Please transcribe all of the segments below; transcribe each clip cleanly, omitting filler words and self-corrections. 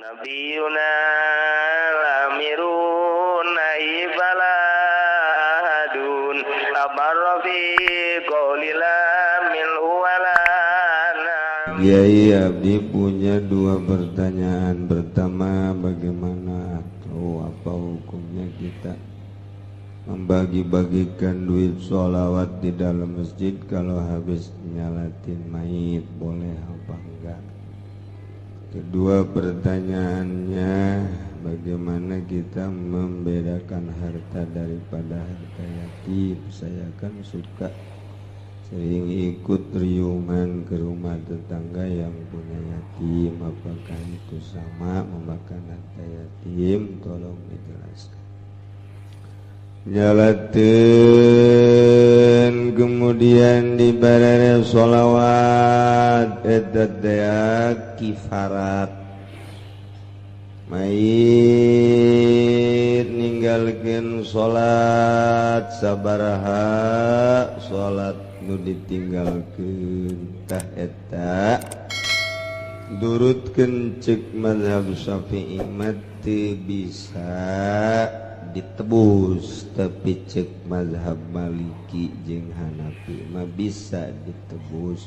Nabiyuna lamirun naibala ahadun abarra fi qawli la minhu wala. Kiai, Abdi punya dua pertanyaan. Pertama, bagaimana atau apa hukumnya kita membagi-bagikan duit sholawat di dalam masjid kalau habis nyalatin mayit, boleh apa enggak? Kedua pertanyaannya, bagaimana kita membedakan harta daripada harta yatim? Saya kan suka sering ikut riungan ke rumah tetangga yang punya yatim. Apakah itu sama memakan harta yatim? Tolong dijelaskan. Nyalatin kemudian dibarere sholawat, eta teh kifarat. Mayit ninggalkeun salat, sabaraha salat nu ditinggalkeun, tah eta durutkeun cek mazhab Syafi'i mah teu bisa ditebus, tapi cek mazhab Maliki jeung Hanafi mah bisa ditebus,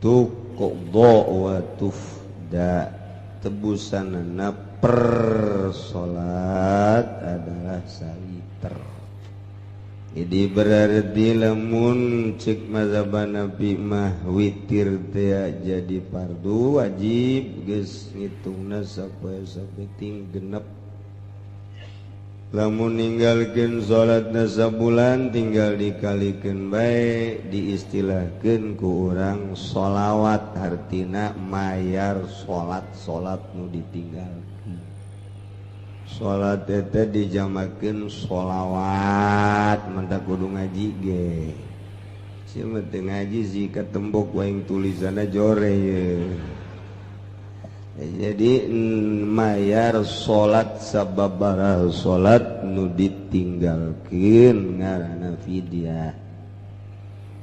tuqdha wa tufda. Tebusanana per salat adalah saliter. Jadi berarti lamun cek mazhab Hanafi mah witir teh jadi fardu wajib, geus ngitungna sapoe sapeting genep. Lamun ninggalkeun salatna sabulan, tinggal dikalikeun bae, diistilahkeun ku urang sholawat, hartina mayar salat-salat nu ditinggalkeun. Salat eta dijamakeun sholawat, mantap kudu ngaji ge. Sia mah teu ngaji sih, katembok waing tulisanna jore ye. Jadi mayar salat sababaraha salat nu ditinggalkeun ngaranna fidyah.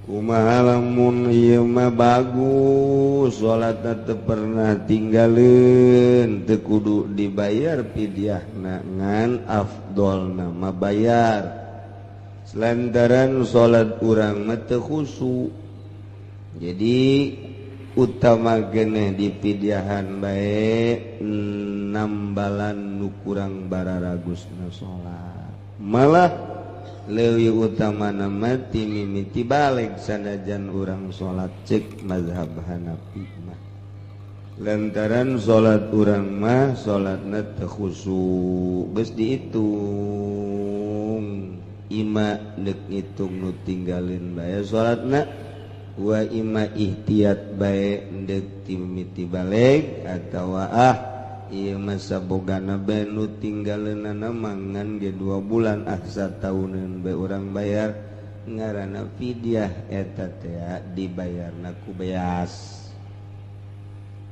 Kumaha lamun ieu mah bagus, salatna teu pernah tinggalin, teu kudu dibayar fidyahna, ngan afdolna mah bayar, lantaran salat urang mah teu khusyuk. Jadi utama geneh dipidyahan bae, nambalan nu kurang bararagusna salat. Malah leuwih utama nama ti mimiti balik, sanajan urang salat cek mazhab Hanafi mah, lantaran salat urang mah salatna teu khusyuk. Geus dihitung, ima deuk ngitung nu tinggalin bae salatna, wa ima ihtiyat bae deuk timiti balik, atawa ah ieu mah sabogana bae nu tinggaleunana mangan ge 2 bulan, ah satauneun bae urang bayar, ngaranna fidyah. Eta teh dibayarna ku beas.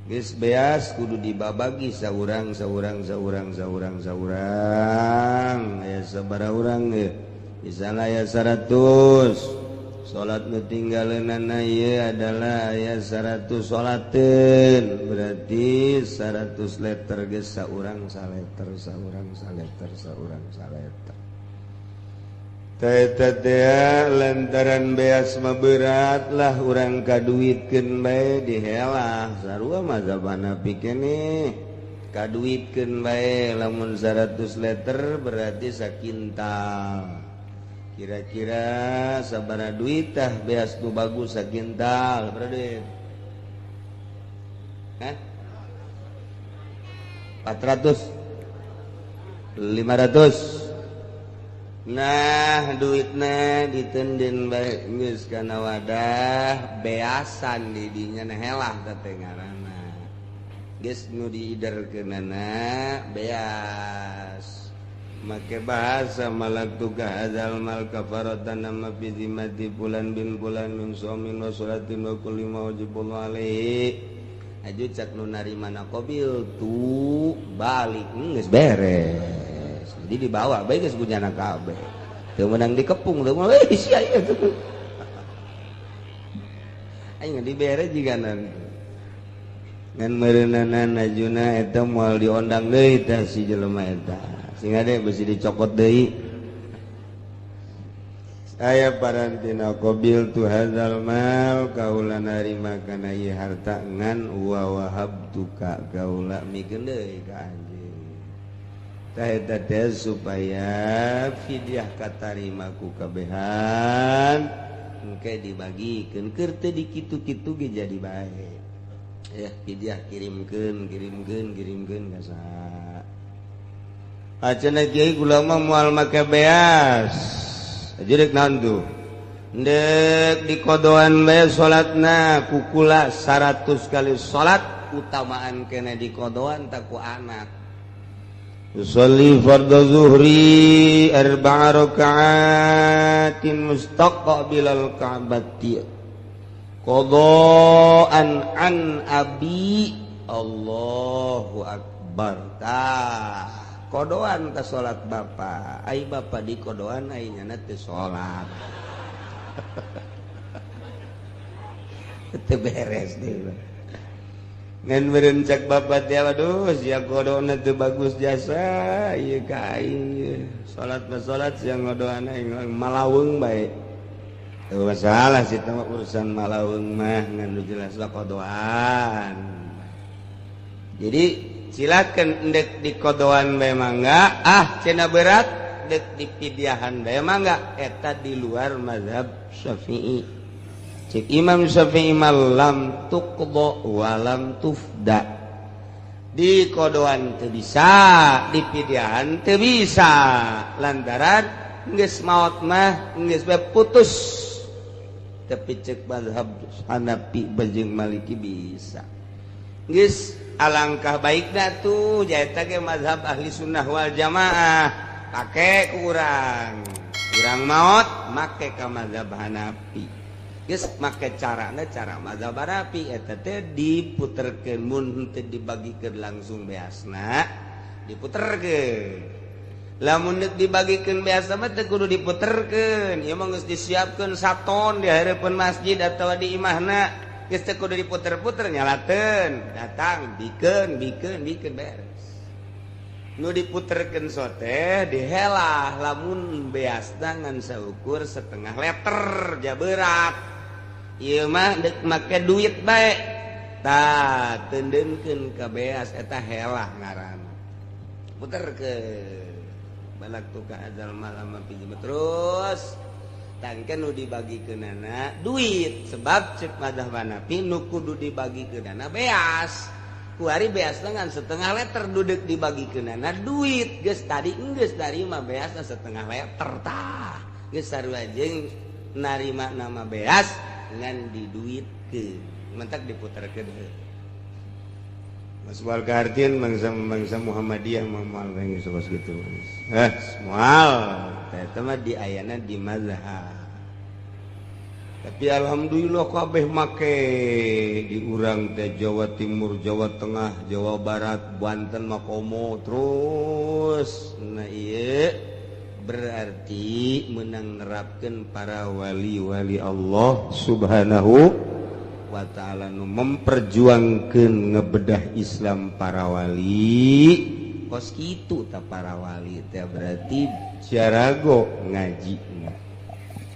Geus beas kudu dibabagi saurang saurang saurang saurang saurang. Aya sabaraha urang ye? Misalnya aya 100 salat nu tinggaleunana ieu adalah aya 100 salateun, berarti 100 liter. Geus saurang saleter, saurang saleter, saurang saleter. Teh teh lantaran beas mah berat lah, urang kaduitkeun bae, dihelah sarua mazhab Hanafi keneh, kaduitkeun bae. Lamun 100 liter berarti sakintal. Kira-kira sabaraha duit tah beas nu bagus sakintal? Berapa duit? Hah? 400, 500. Nah, duitna ditenden bae geus kana wadah beasan di dinya, helah teh ngaranna. Geus nu diiderkeunana beas, make bahasa malaktuka hadzal mal kafaratan nama fi zimmati fulan bin fulan min shaumin wa sholatin wa kulli ma wajibullah alaihi. Aju cak nu narimana qabil tu balik, geus beres. Jadi dibawa bae geus punya kabeh, teu meunang dikepung, teu meunang sia ieu tuh. Aing dibere jiga nanti. Ngan meureunana najuna eta moal diondang deui tah si jelema eta. Sing ade besi dicokot deui. Saya parantina qabil tu hadzal mal kaula narima kana ieu harta ngan wa wahabtuka kaula mikeun deui ka anjeun. Tah eta teh supaya fidyah katarima ku kabehan. Engke dibagikeun keur teu dikitu-kitu ge jadi bae. Ya fidyah kirimkeun kirimkeun kirimkeun ka saha. Acenah kiai kula mah moal make beas. Jadi naon tuh? Ndek dikodoan bae salatna kukula 100 kali salat utamaan kena dikodoan tak ku anak. Usolli fardhu zuhri arba'a raka'atin mustaqbilal ka'bati qada'an an abi. Allahu akbar. Tah kodoan ka salat bapa, ai bapa di kodoan ai nyana teu salat. Teu beres deui. Ngan meureun cek bapak teh aduh sia kodona teu bagus jasa ieu ka aing salat mah salat sia ngodoana aing malaweung bae. Teu masalah sih teh urusan malaweung mah ngan nu jelas lah kodoan. Jadi silakan endek di kodoan bae mangga, ah cenah berat dek di pidiahan bae mangga eta di luar mazhab Syafi'i. Cek Imam Syafi'i malam tuqdo walam tufda. Di kodoan teu bisa, di pidiahan teu bisa. Lantaran geus maot mah geus bae putus. Tapi cek mazhab Hanafi jeung Maliki bisa. Geus alangkah baikna tuh jaeta ge mazhab ahli sunnah wal jamaah. Pake ku urang. Urang maot make ka mazhab Hanafi. Geus make carana cara mazhab Hanafi eta teh diputerkeun mun teu dibagikeun langsung beasna diputerkeun. Lamun deuk dibagikeun beasna mah teu kudu diputerkeun. Ieu mah geus disiapkeun saton di hareupeun masjid atawa di imahna. Geus teu kudu diputer-puter nyalateun, datang bikeun bikeun bikeun beres. Nu diputerkeun sote dihelah lamun beasna ngan saukur setengah liter ja berat. Ieu mah deuk make duit bae. Tah teundeunkeun ka beas eta helah ngaranna. Puterkeun. Balak tu ka azal malam pinjem terus. Tangkeun nu dibagikeunana duit sebab cek mazhab Hanafi nu kudu dibagikeunana beas. Kuari beasna ngan setengah liter duduk dibagikeunana duit. Geus tadi geus tarima beasna setengah liter tah. Geus sarua jeung narima nama beas ngan diduitkeun. Mentak diputerkeun heuh. Mas moal kahartieun bangsa-bangsa Muhammadiyah mah moal bae geus kos kitu. Moal. Eta mah diayana di mazhab. Tapi alhamdulillah kabeh make di urang teh Jawa Timur, Jawa Tengah, Jawa Barat, Banten mah komo terus. Nah ieu berarti menang nerapkeun para wali-wali Allah Subhanahu wa ta'ala nu memperjuangkeun ngebedah Islam para wali. Kos kitu ta para wali teh berarti jarago ngaji.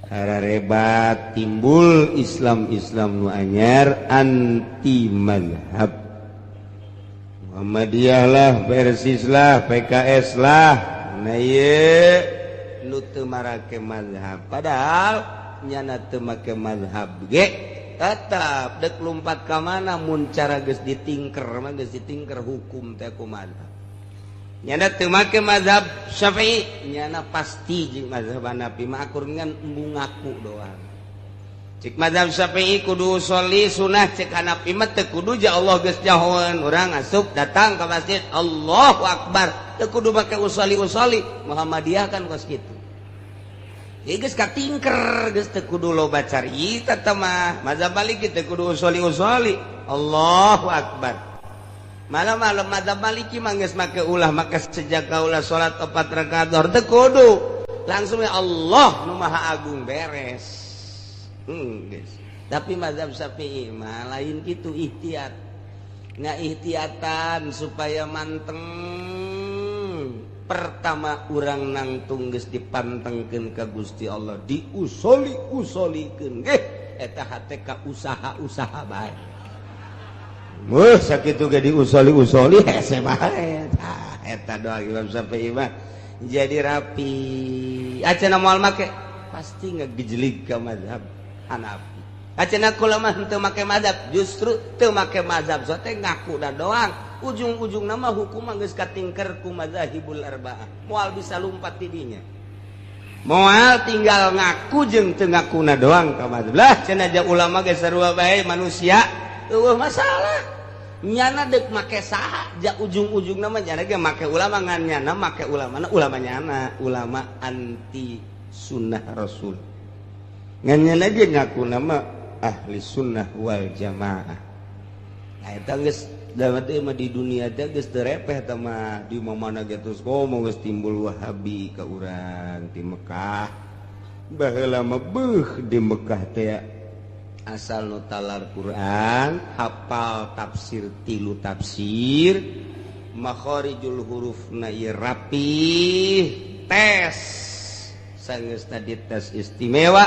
Hararebat timbul Islam-Islam nu anyar anti mazhab. Muhammadiyah lah, Persis lah, PKS lah. Nah ieu nu teu marake mazhab. Padahal nyana teu make mazhab ge tetap dek lumpat ka mana mun cara geus ditingker mah geus ditingker hukum teh kumaha. Nyana teu make mazhab Syafi'i, nyana pasti jeung mazhab Hanafi mah akur ngan embung ngaku doang. Cek mazhab Syafi'i kudu sholli sunah, cek Hanafi mah teu kudu ja Allah geus jahoeun. Urang asup datang ka masjid Allahu akbar, teu kudu make usolli-usolli. Muhammadiyah kan kos kitu. Ieu geus katingker, geus teu kudu loba carita teh mah. Mazhab Maliki teu kudu usolli-usolli. Allahu akbar. Malam-malam mazhab Maliki mah geus make ulah make sejak ulah salat 4 rakaat zuhur teu kudu. Langsung ya Allah nu Maha Agung beres. Geus. Tapi mazhab Syafi'i mah lain kitu ihtiyat. Ngaihtiatan supaya manteng. Pertama urang nangtung geus dipantengkeun ka Gusti Allah, diusoli-usolikeun geh eta hate ka usaha-usaha bae. Weuh sakitu ge diusoli-usoli hese bae. Tah eta doa Imam Syafi'i mah jadi rapi. Acana moal make pasti ngagejlig ka mazhab Hanafi. Acana kula mah henteu make mazhab, justru teu make mazhab so teh ngaku da doang. Ujung-ujung nama hukum geus katingker ku mazahibul arba'ah. Moal bisa lumpat ti dinya. Moal tinggal ngaku jeung teu ngakuna doang ka mazhab. Lah cenah ja ulama ge sarua bae manusia, eueuh masalah. Nyana deuk make saha ja ujung-ujung nama nyana ge make ulama ngan nyana make ulamana ulama nyana, ulama anti sunnah rasul. Ngan nyana ge ngaku nama ahli sunnah wal jamaah. Nah eta geus da teh mah di dunia teh geus teu repeh teh mah di mana ge terus komo geus timbul Wahabi ka urang di Mekah. Baheula mah beuh di Mekah teh asal nu talar Quran, hafal tafsir tilu tafsir, makharijul hurufna ieu rapih, tes sangeusna dites istimewa,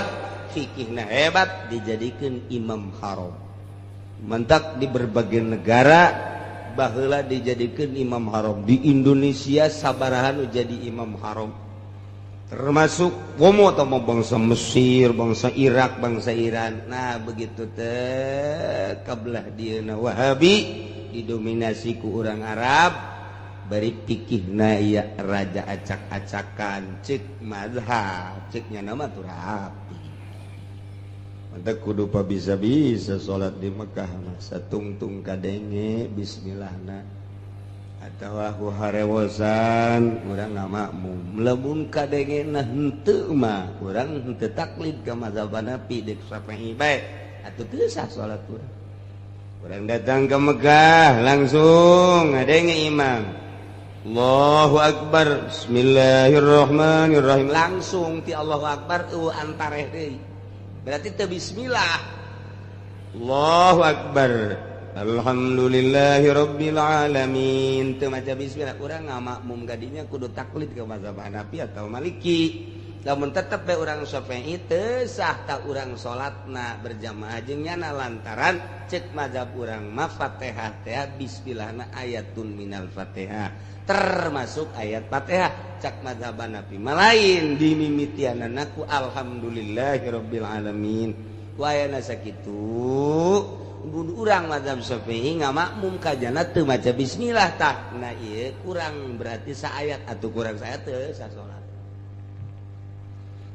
fikihna hebat dijadikeun imam haram. Mentak di berbagai negara baheula dijadikeun imam haram. Di Indonesia sabaraha nu jadi imam haram. Termasuk komo atau bangsa Mesir, bangsa Irak, bangsa Iran. Nah begitu teh kabelah dieuna Wahabi didominasi ku urang Arab, bari pikihna ieu raja acak-acakan cek mazhab, cek nyana mah tuh rapi. Mantap kudu pa bisa-bisa salat di Mekah mah satungtung kadenge bismillahna atawa harewosan urang ngamakmum. Lamun kadenge na henteu mah urang henteu taklid ka mazhab Hanafi deuk Syafi'i bae atuh teu sah salat urang. Urang datang ke Mekah langsung ngadenge imam Allahu Akbar bismillahirrahmanirrahim langsung ti Allahu Akbar eueuh antareh deui. Berarti teu bismillah. Allahu Akbar. Alhamdulillahirabbil alamin. Teu maca bismillah urang ngamakmum gadinya kudu taklid ke mazhab Hanafi atau Maliki. Lamun tetep bae urang Syafi'i teu sah ta urang salatna berjamaah jeung nyana lantaran cek mazhab urang mah Fatihah teh bismillahna ayatun minal Fatihah. Termasuk ayat Fatihah cak mazhab Hanafi mah lain dimimitianana ku alhamdulillahirabbil alamin. Ku ayana sakitu mun urang mazhab Syafi'i ngamakmum kajana teu maca bismillah tah. Nah ieu kurang berarti saayat atuh kurang saayat teu sah salat.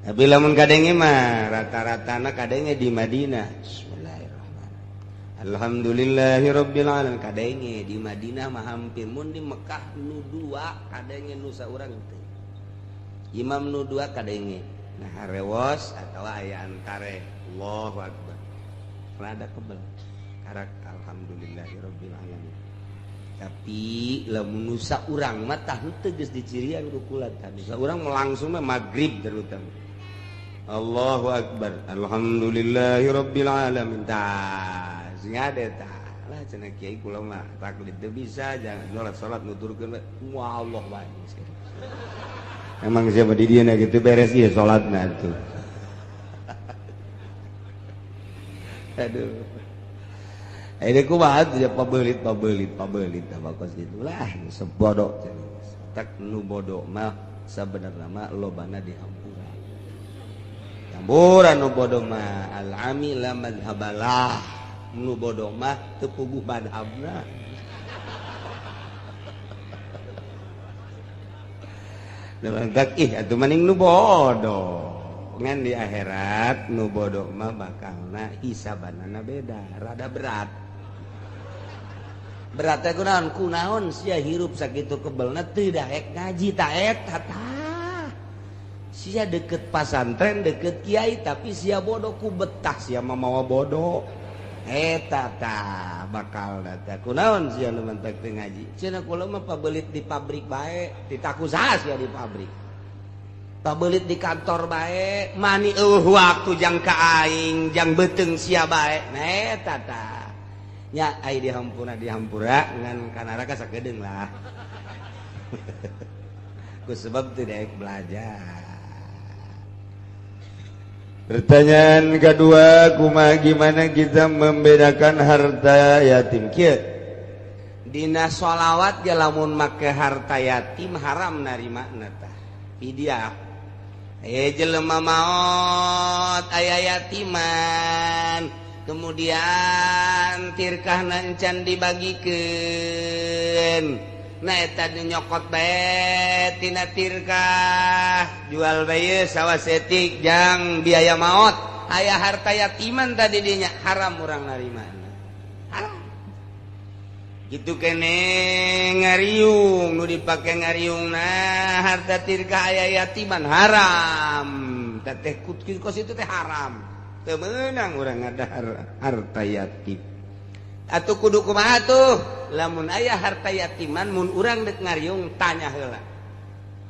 Tapi lamun kadenge mah rata-ratana kadenge di Madinah. Bismillahirrahmanirrahim. Alhamdulillahirabbil alamin kadenge di Madinah mah hampir mun di Mekah nu dua kadenge nu saurang teh. Imam nu dua kadenge. Nah harewos atawa aya antare. Allahu akbar. Rada kebel. Karak alhamdulillahirabbil alamin. Tapi lamun nu saurang mah tah henteu geus dicirian ku kula tah. Nu saurang langsung mah magrib terutama. Allahu akbar. Alhamdulillahirabbil alamin. Tah sing ade tah. Lah cenah kiai kula mah taklid teu bisa jangan salat-salat nuturkeun wah Allah bae. Emang siapa di dieu gitu beres ieu salatna atuh. Aduh. Ini kumaha tuh ya pabelit apa kos gitulah sebodoh tak nu bodoh mah sabenerna mah lobana dihampura. Hampura nu bodoh mah al-ami la madhabalah. Nu bodoh mah teu puguh madhabna. Lewantak ih atuh maning nu bodoh. Ngan di akhirat nu bodoh mah bakalna hisabanana beda, rada berat. Beratnya kunaon kunaon sia hirup sakitu kebelna teu daek ngaji ta eta tah. Sia deket pasantren deket kiai tapi sia bodoh ku betah sia mah mawa bodoh. Eta tah bakal tah kunaon sia nu mentek teu ngaji. Cenah kula mah pabelit di pabrik bae, ditaku saha sia di pabrik. Pabelit di kantor bae, mani eueuh waktu jang ka aing, jang beuteung sia bae. Nah eta tah. Nya ai dihampura dihampura ngan ka neraka sakedeung lah. Ku sebab tidak belajar. Pertanyaan kedua, kumaha gimana kita membedakan harta yatim? Kieu dina sholawat ge lamun make harta yatim haram narimana tah. Fidyah. Jelema maot aya yatiman, kemudian tirkahna encan dibagikeun. Nah eta nyokot bae tina tirkah, jual bae sawah setik jang biaya maot, aya harta yatiman tadi dinya haram urang narimana. Haram. Gitu kene ngariung nu dipake ngariung nah harta tirkah aya yatiman haram. Teteh kos itu teh haram. Teu meunang urang ngadahar harta yatim. Atuh kudu kumaha tuh lamun aya harta yatiman mun urang dek ngariung tanya heula.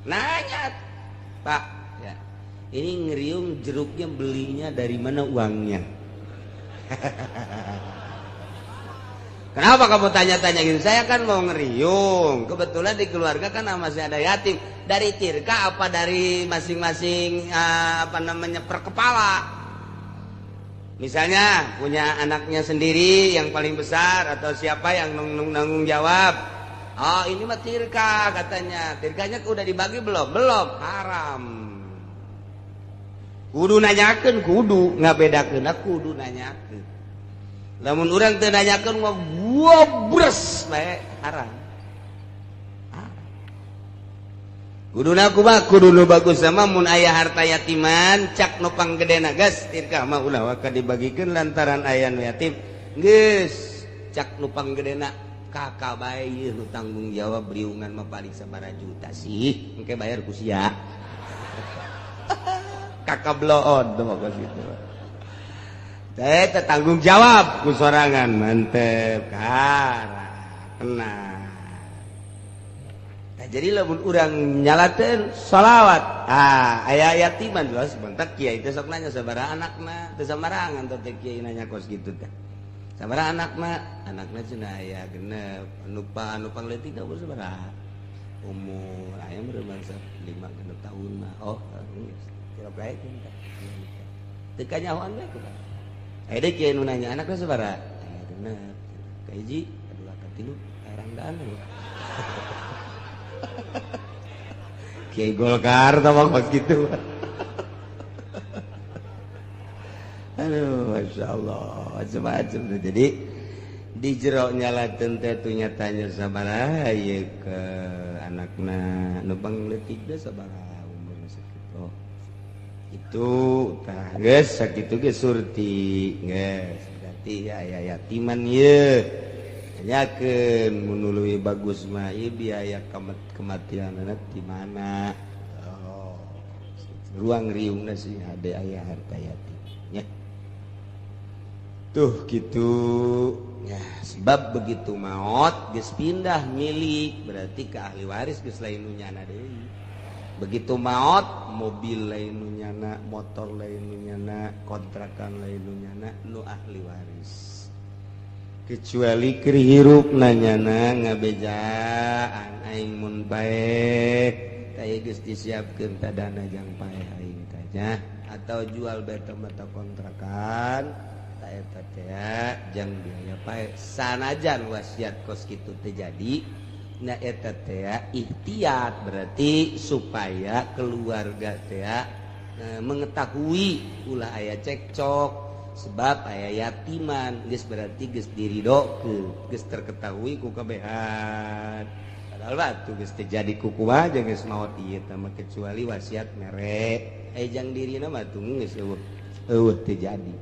Nanya, Pak, ya. Ini ngeriung jeruknya belinya dari mana uangnya? Kenapa kamu tanya-tanya gitu? Saya kan mau ngeriung. Kebetulan di keluarga kan masih ada yatim. Dari tirka apa dari masing-masing apa namanya per kepala? Misalnya punya anaknya sendiri yang paling besar atau siapa yang nanggung jawab. Oh ini mah tirka katanya. Tirkanya udah dibagi belum? Belum. Haram. Kudu nanyakeun, kudu ngabedakeun, kudu nanyakeun. Lamun urang teu nanyakeun mah gua bres bae haram. Kuduna kumaha kudu nu bagus sama mun aya harta yatiman cak nu panggedena geus tirkah mah ulah waka dibagikeun lantaran aya nu yatim geus cak nu panggedena kakak bae ieu nu tanggung jawab riungan mah paling sabaraha juta sih engke bayar ku sia. Kakak bloon tuh mah kitu. Teh tanggung jawab ku sorangan mantep kara tenang. Jadi lamun urang nyalateun sholawat, aya yatiman jelas bentak kiai teh sok nanya sabaraha anakna, teu sambarangan teh kiai nanya kos kitu teh. Sabaraha anakna? Anakna cenah aya genep, anu anu pangleutik umur sabaraha? Umur aya meureun bangsa 5 6 tahun mah. Oh, geus kira bae teh. Teu kanyahoan bae kumaha. Aya deui kiai nu nanya anakna sabaraha? Aya genep. Kahiji, kadua, katilu, rangdaan. Kiai Golkar tawang pas gitu. Aduh, masya Allah, macam-macam. Jadi di jero nyalateun teh tanya sabaraha ieu ke anakna nu pangleutik teh sabaraha umurna sakitu. Oh, itu tah geus sakitu ge surti geus berarti aya yatiman ieu. Nanyakeun mun leuwih bagus mah ieu biaya kematianana di mana? Oh, ruang riungna sih hade aya harta yatim nya. Tuh gitu. Ya, sebab begitu maot geus pindah milik berarti ke ahli waris geus lain nu nyana deui. Begitu maot mobil lain nu nyana, motor lain nu nyana, kontrakan lain nu nyana, nu ahli waris. Kecuali keur hirup nanyana ngabejaan aing mun paeh teh geus disiapkeun tah dana jang paeh aing tah nya atau jual bae mata kontrakan tah eta teh jang biaya paeh sanajan wasiat kos kitu teh jadi na eta teh ikhtiat berarti supaya keluarga teh mengetahui ulah aya cekcok sebab aya yatiman geus berarti geus diridokeun geus terketahui ku kabehan padahal batu geus teu jadi ku kumaha jeung geus maot ieu teh mah kecuali wasiat mere aya jang dirina mah tuh geus eueuh teu jadi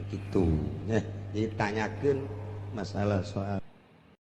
kitu. Nah, jadi tanyakeun masalah soal